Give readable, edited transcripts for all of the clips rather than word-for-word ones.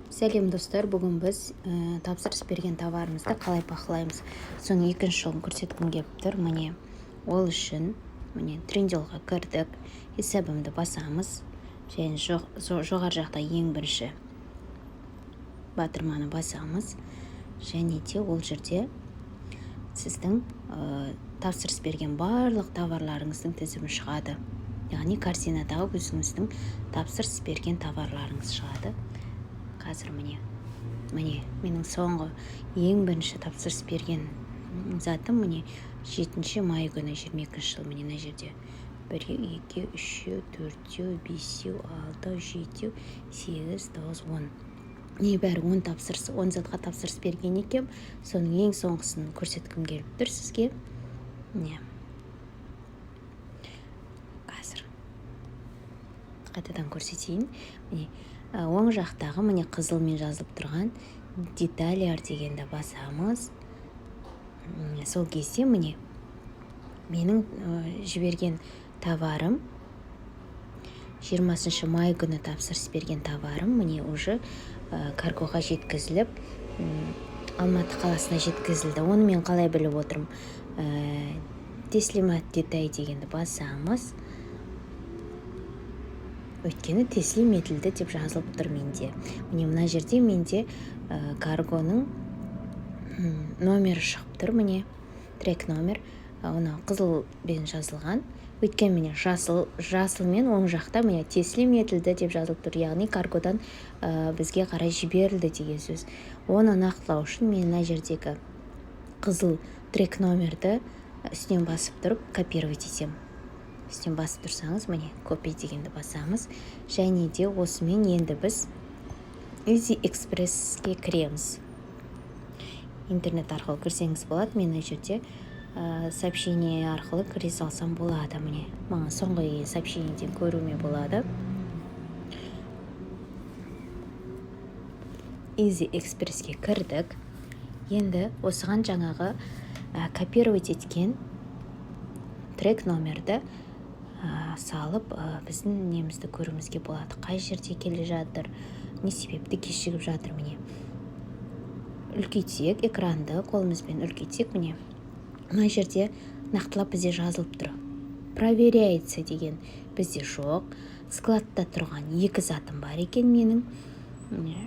Сәлем, достар! Бүгін біз тапсырыс берген товарымызды қалай бақылаймыз, соның екінші жолын көрсеткім келіп тұр. Міне, ол үшін, міне, Трендиолға кірдік, есебімді басамыз және жоғары жақта ең бірінші батырманы басамыз. Және де ол жерде сіздің тапсырыс берген барлық товарларыңыздың тізімі шығады, яғни корзинадағы өзіңіздің тапсырыс берген товарларыңыз шығады. Қазір, міне, менің соңғы ең бірінші тапсырыс берген затым, міне, 7 май күні, 22-жыл. Міне, мына жерде біреу, екеу, үшеу, төртеу, бесеу, алтау, жетеу, сегіз, тоғыз, 10, небәрі 10 тапсырыс, 10 затқа тапсырыс берген екенмін. Соның ең соңғысын көрсеткім келіп тұр сізге. Міне, қазір қайтадан көрсетейін. Міне, оң жақтағы, міне, қызылмен жазылып тұрған «Детали» дегенді басамыз. Сол кезде, міне, менің жіберген товарым, 20 май күні тапсырыс берген товарым, міне, уже каргоға жеткізіліп, Алматы қаласына жеткізілді. Оны мен қалай біліп отырмын? «Теслимат детали» дегенді басамыз, өйткені теслим етілді деп жазылып тұр менде. Міне, мына жерде менде каргоның номері шығып тұр. Міне, трек номер, мынау қызылмен жазылған, өйткені, міне, жасылмен оң жақта, міне, теслим етілді деп жазылып тұр, яғни каргодан бізге қарай жіберілді деген сөз. Оны нақтылау үшін мен мына жердегі қызыл трек номерді үстінен басып тұрып, копировать етемін. Үстінен басып тұрсаңыз, міне, «Копия» дегенді басамыз. Және де осымен енді біз Изи Экспресске кіреміз. Интернет арқылы кірсеңіз болады, мен мына жерде сообщение арқылы кіре салсам болады. Міне, маған соңғы келген сообщениеден көруіме болады. Изи Экспресске кірдік. Енді осыған жаңағы копировать еткен трек номерді салып, біздің немізді көруімізге болады, қай жерде келе жатыр, не себепті кешігіп жатыр. Міне, үлкейтсек, экранды қолымызбен үлкейтсек, міне, мына жерде нақтылап бізде жазылып тұр: «Проверяется» деген бізде жоқ. Складта тұрған екі затым бар екен менің.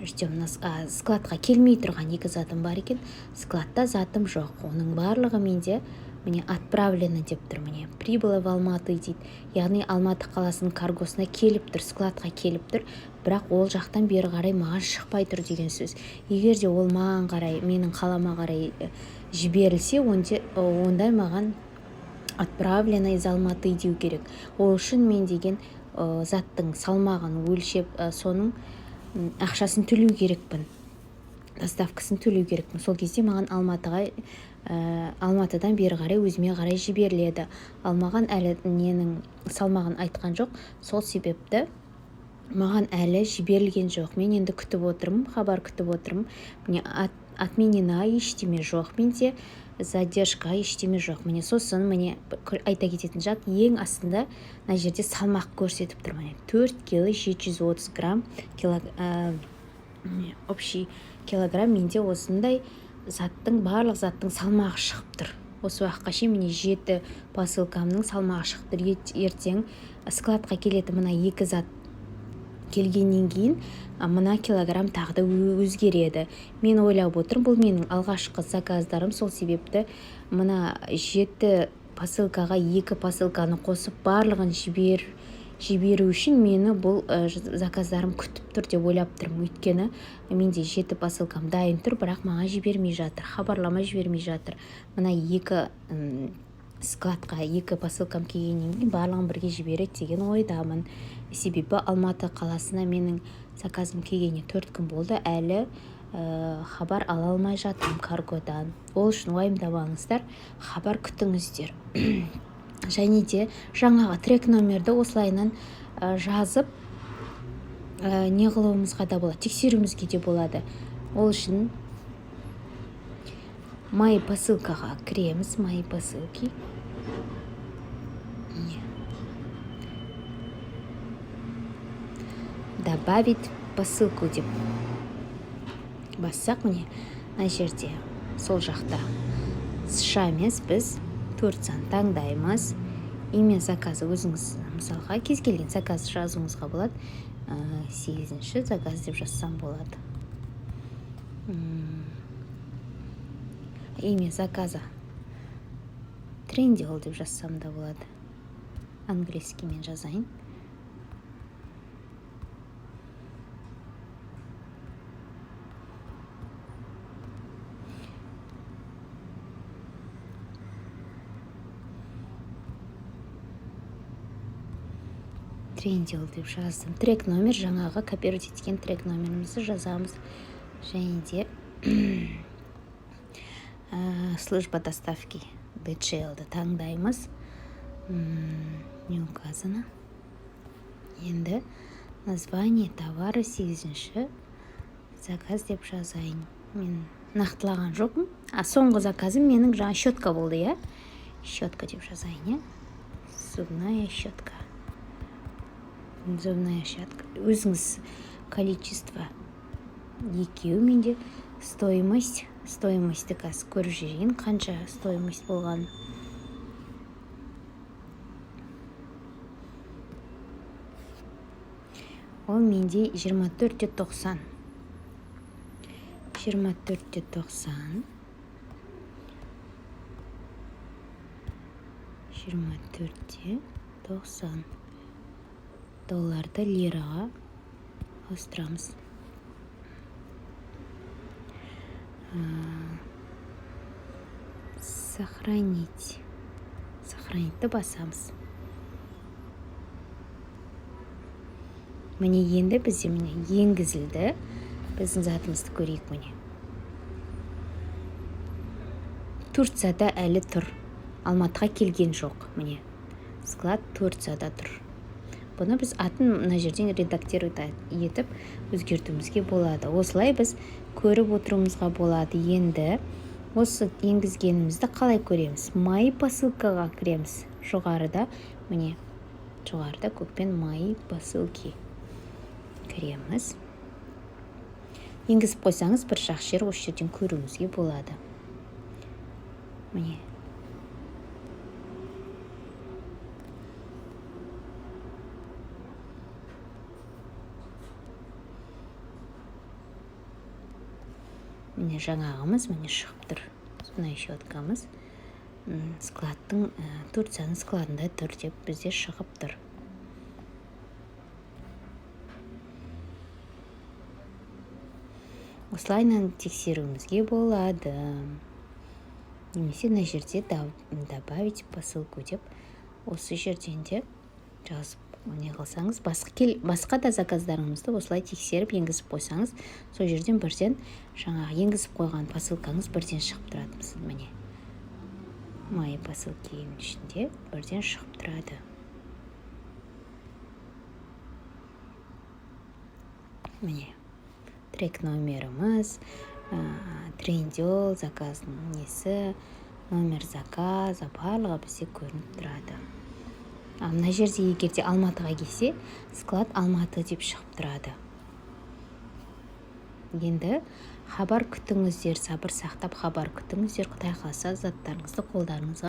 Ждем, складқа келмей тұрған екі затым бар екен. Складта затым жоқ, оның барлығы менде, міне, «Отправлено» деп тұр. Міне, «Прибыло в Алматы» дейді, яғни Алматы қаласының каргосына келіп тұр, складқа келіп тұр, бірақ ол жақтан бері қарай маған шықпай тұр деген сөз. Егер де ол маған қарай, менің қалама қарай жіберілсе, ондай маған «Отправлено из Алматы» деу керек. Ол үшін мен деген заттың салмағын өлшеп, соның ақшасын төлеу керекпін, доставкасын төлеу керекпін. Сол кезде маған Алматыға, Алматыдан бері қарай өзіме қарай жіберіледі. Ал маған әлі ненің салмағын айтқан жоқ, сол себепті маған әлі жіберілген жоқ. Мен енді күтіп отырмын, хабар күтіп отырмын. Міне, отменена ештеме жоқ менде, задержка ештеме жоқ. Міне, сосын, міне, айта кететін жайт: ең астында мына жерде салмақ көрсетіп тұр. Міне, 4 кило 730 грамм общий килограмм. Менде осындай заттың, барлық заттың салмағы шығып тұр осы уақытқа шейін. Міне, жеті посылкамның салмағы шығып тұр. Ертең складқа келетін мына екі зат келгеннен кейін мына килограмм тағы да өзгереді. Мен ойлап отырмын, бұл менің алғашқы заказдарым, сол себепті мына жеті посылкаға екі посылканы қосып, барлығын жіберу үшін мені бұл заказдарым күтіп тұр деп ойлап тұрмын. Өйткені менде жеті посылкам дайын тұр, бірақ маған жібермей жатыр, хабарлама жібермей жатыр. Мына екі складқа екі посылкам келгеннен кейін барлығын бірге жібереді деген ойдамын. Себебі Алматы қаласына менің заказым келгеніне 4 күн болды, әлі хабар ала алмай жатырмын каргодан. Ол үшін уайымдамаңыздар, хабар күтіңіздер. Және де жаңағы трек номерді осылайынан жазып, не қылуымызға да болады, тексеруімізге де болады. Ол үшін «Мои посылкаға» кіреміз, «Мои посылки». Міне, «Добавить посылку» деп. Бассақ, міне, мына жерде сол жақта США емес, біз Турцияны таңдаймыз. Имя заказа, өзіңіз, мысалға, кез келген заказ жазуыңызға болады. Сегізінші заказ деп жазсам болады. Имя заказа Трендиол деп жазсам да болады, английскиймен жазайын. Трендиол деп жаздым. Трек номер, жаңағы копировать еткен трек номерімізді жазамыз. Және де служба доставки DHL-ді таңдаймыз. Не указано. Енді название товара сегізінші заказ деп жазайын. Мен нақтылаған жоқпын. А соңғы заказым менің жаңа щетка болды, иә, щетка деп жазайын, иә, зубная щетка. Зубная щетка, өзіңіз количество екеу менде. Стоимость, стоимостьті қазір көріп жіберейін, қанша стоимость болғанын. Ол менде 24 те 90, 24 те 90, 24 те 90 долларды лираға ауыстырамыз. Сохранить, сохранитьті басамыз. Міне, енді бізде, міне, енгізілді. Біздің затымызды көрейік. Міне, Турцияда әлі тұр, Алматыға келген жоқ. Міне, склад Турцияда тұр. Бұны біз атын мына жерден редактировать етіп өзгертуімізге болады. Осылай біз көріп отыруымызға болады. Енді осы енгізгенімізді қалай көреміз? Мои посылкаға кіреміз. Жоғарыда, міне, жоғарыда көкпен «Мои посылки», кіреміз. Енгізіп қойсаңыз, бір жақсы жері, осы жерден көруіңізге болады. Міне, міне, жаңағымыз, міне, шығып тұр. Зубная щеткамыз складтың, Турцияның складында тұр деп бізде шығып тұр. Осылайынан тексеруімізге болады. Немесе мына жерде «Добавить посылку» деп осы жерден де жазып не қылсаңыз, басқа, кел, басқа да заказдарыңызды осылай тексеріп, енгізіп қойсаңыз, сол жерден бірден жаңағы енгізіп қойған посылкаңыз бірден шығып тұрады. Міне, «Мои посылки» ішінде бірден шығып тұрады. Міне, трек номеріміз, Трендиол заказының несі, номер заказа, барлығы бізде көрініп тұрады. А мына жерде егер де Алматыға келсе, склад Алматы деп шығып тұрады. Енді хабар күтіңіздер, сабыр сақтап хабар күтіңіздер. Құдай қаласа, заттарыңызды қолдарыңызға